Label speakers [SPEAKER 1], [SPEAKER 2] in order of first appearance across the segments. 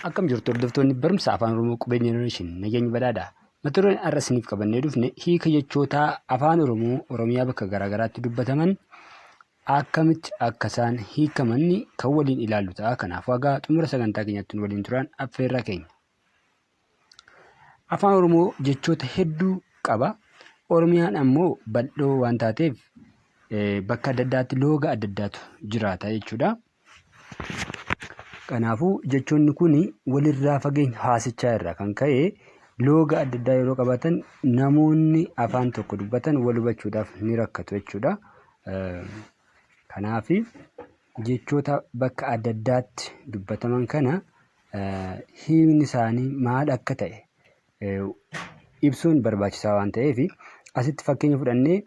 [SPEAKER 1] Akkam jirtu hordoftoonni barumsa Afaan Oromoo Qubee Generation, nageenyi badhaadha. Mata dureen har'a isiniif qabannee dhufne hiika jechootaa Afaan Oromoo Oromiyaa bakka garaagaraatti dubbataman akkamitti akka isaan hiikaman kan waliin ilaallu ta'a. Kanaafuu haga xumura sagantaa keenyaatti nu waliin turaan affeerraa keenya. Afaan Oromoo jechoota hedduu qaba. Oromiyaan ammoo bal'oo waan taateef bakka adda addaatti looga adda addaatu jiraata jechuudha. Kanaafuu jechoonni kun walirraa fageenya haasichaa irraa kan ka'e looga adda addaa yeroo qabaatan namoonni afaan tokko dubbatan wal hubachuudhaaf ni rakkatu jechuudha. Kanaaf jechoota bakka adda addaatti dubbataman kana hiikni isaanii maal akka ta'e ibsuun barbaachisaa waan ta'eef asitti fakkeenya fudhannee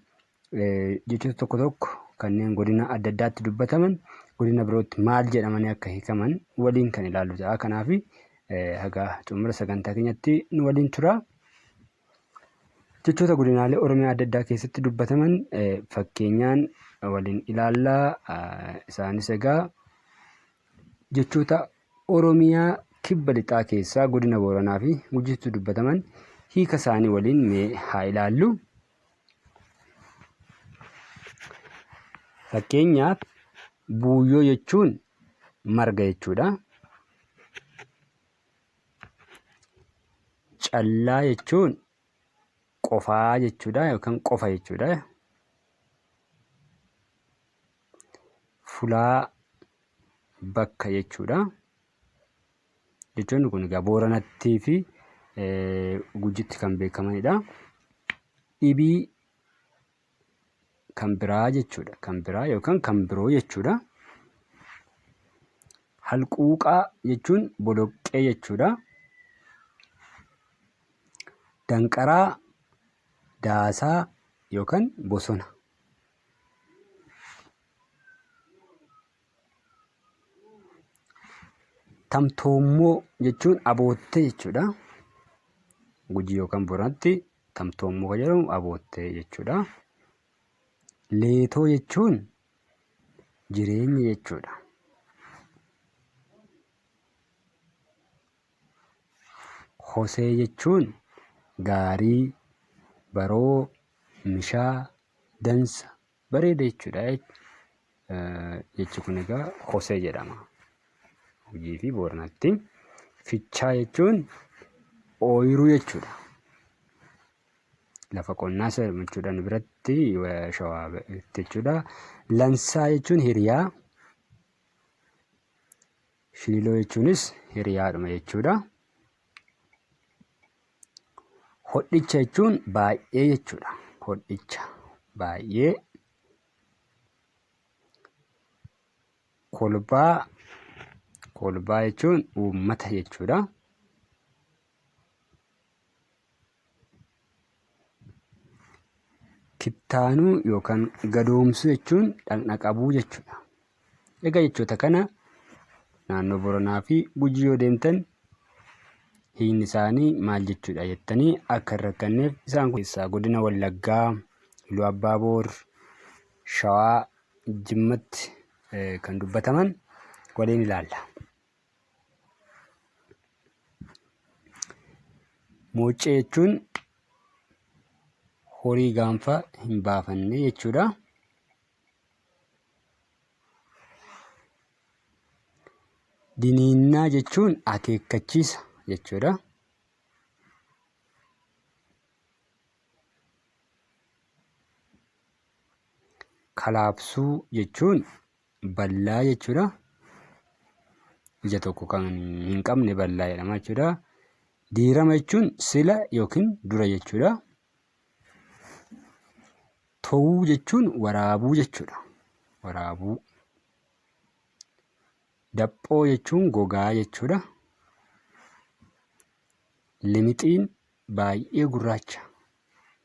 [SPEAKER 1] jechoota tokko tokko kanneen godina adda addaatti dubbataman godina birootti maal jedhamanii akka hiikaman waliin kan ilaallu ta'a. Kanaaf haga xumura sagantaa keenyatti nu waliin tura. Jechoota godinaalee Oromiyaa adda addaa keessatti dubbataman fakkeenyaan waliin ilaallaa. Isaanis egaa jechoota Oromiyaa kibba lixaa keessaa godina Booranaa fi Gujiitti dubbataman hiika isaanii waliin mee haa ilaallu. Fakkeenyaaf buuyyoo jechuun marga jechuudha. Callaa jechuun qofaa jechuudha yookaan qofa jechuudha. Fulaa bakka jechuudha. Jechoonni kun egaa Booranattii fi Gujitti kan beekamanidha. Dhibii kan biraa jechuudha. Kan biraa yookaan kan biroo jechuudha. Halquuqaa jechuun boloqqee jechuudha. Danqaraa, daasaa yookaan bosona. Tamtoommoo jechuun aboottee jechuudha. Gujii yookaan Booranatti tamtoommoo kan jedhamu aboottee jechuudha. Leetoo jechuun jireenya jechuudha. Hosee jechuun gaarii, baroo, mishaa, dansa, bareeda jechuudha. Jechi kun egaa Hosee jedhama. Gujii fi Booranatti. Fichaa jechuun ooyiruu jechuudha. Lafa qonnaa isa jechuudha nu biratti shawaa jechuudha. Lansaa jechuun hiriyaa. Shiiloo jechuunis hiriyaadhuma jechuudha. Hodhicha jechuun baay'ee jechuudha. Hodhicha baay'ee. Kolbaa kolbaa jechuun uummata jechuudha. Kittaanuu yookaan gadoomsuu jechuun dhaqna qabuu jechuudha. Egaa jechoota kana naannoo Boranaa fi Gujii yoo deemtan hiikni isaanii maal jechuudha jettanii akka hin rakkanneef isaan kun keessaa godina Wallaggaa, Iluu Abbaa Boor, Shawaa, Jimmatti kan dubbataman waliin ilaalla. Mooccee jechuun horii gaanfa hin baafanne jechuudha. Diniinnaa jechuun akeekkachiisa jechuudha. Kalaabsuu jechuun ballaa jechuudha. Ija tokko kan hin qabne ballaa jedhama jechuudha. Diirama jechuun sila yookiin dura jechuudha. Towuu jechuun waraabuu jechuudha. Waraabuu. Daphoo jechuun gogaa jechuudha. Limixiin baay'ee gurraacha.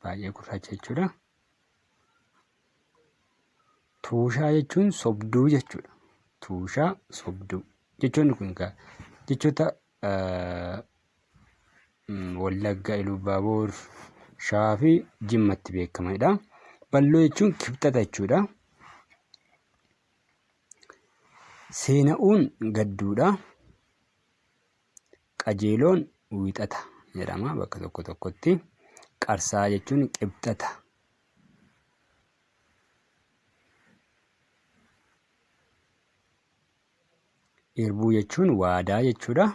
[SPEAKER 1] Baay'ee gurraacha jechuudha. Tuushaa jechuun sobduu jechuudha. Tuushaa sobduu. Jechoonni kun egaa jechoota Wallagga, Iluubbaaboor, Shawaa fi Jimmatti beekamanidha. Balloo jechuun kibxata jechuudha. Seena'uun gadduudha. Qajeeloon wixata jedhama bakka tokko tokkotti. Qarsaa jechuun qibxata. Irbuu jechuun waadaa jechuudha.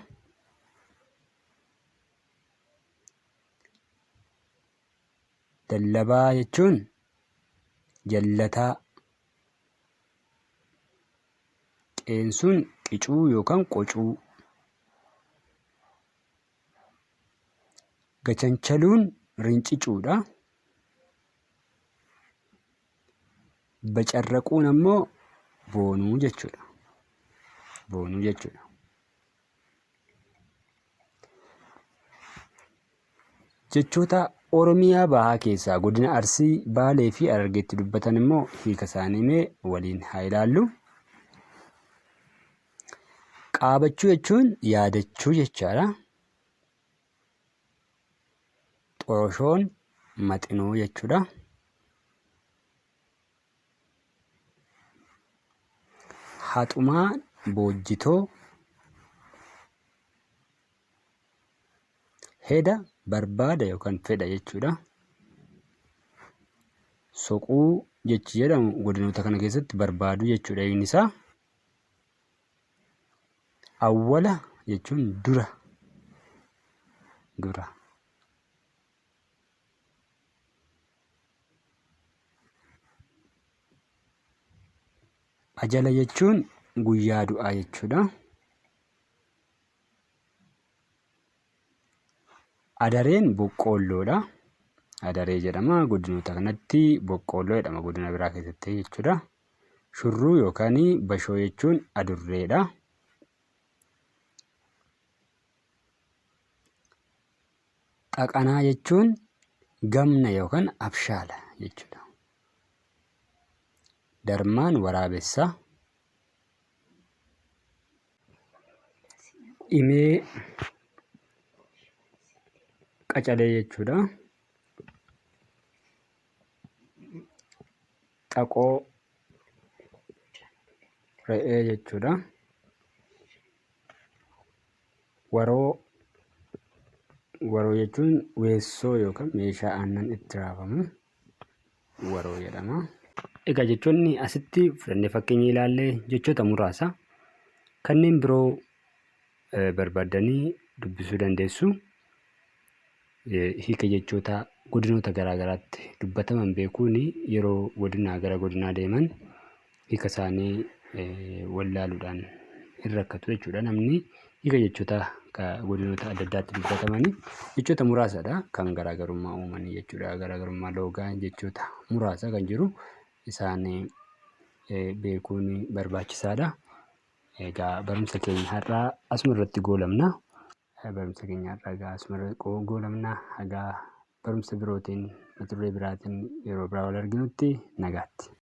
[SPEAKER 1] Lallabaa jechuun jallataa. Qeensuun qicuu yookaan qocuu. Gacanchaluun rincicuudha. Bacarraquun ammoo boonuu jechuudha. Boonuu jechuudha. Jechoota Oromiyaa Bahaa keessaa godina Arsii, Baalee fi Harargeetti dubbatan immoo hiika isaanii mee waliin haa ilaallu. Qaabachuu jechuun yaadachuu jechaadha. Xoroshoon maxinoo jechuudha. Haxumaan boojjitoo. Heda barbaada yookaan fedha jechuudha. Soquu jechi jedhamu godinoota kana keessatti barbaaduu jechuudha hiikni isaa. Awwala jechuun dura. Dura. Ajala jechuun guyyaa du'aa jechuudha. Adareen boqqoolloodha. Adaree jedhama. Godinoota kanatti boqqoolloo jedhama godina biraa keessatti jechuudha. Shurruu yookaan bashoo jechuun adurreedha. Xaqanaa jechuun gamna yookaan abshaala jechuudha. Darmaan waraabessa. Dhimee qacalee jechuudha. Xaqoo re'ee jechuudha. Waroo Waroo jechuun weessoo yookaan meeshaa aannan itti raafamu waroo jedhama. Egaa jechoonni asitti fudhannee fakkeenya ilaalle jechoota muraasa. Kanneen biroo barbaaddanii dubbisuu dandeessu. Hiika jechoota godinoota garaa garaatti dubbataman beekuun yeroo godinaa gara godinaa deeman hiika isaanii wallaaluudhaan hin rakkatu jechuudha. Namni hiika jechoota godinoota adda addaatti dubbatamanii jechoota muraasadha kan garaagarummaa uumanii jechuudha. Garaagarummaa loogaa jechoota muraasa kan jiru isaan beekuun barbaachisaadha. Egaa barumsa keenya har'aa asuma irratti goolabna. Barumsa keenya har'aa egaa asuma irratti goolabna. Hagaa barumsa birootiin mata duree biraatiin yeroo biraa wal arginutti nagaatti.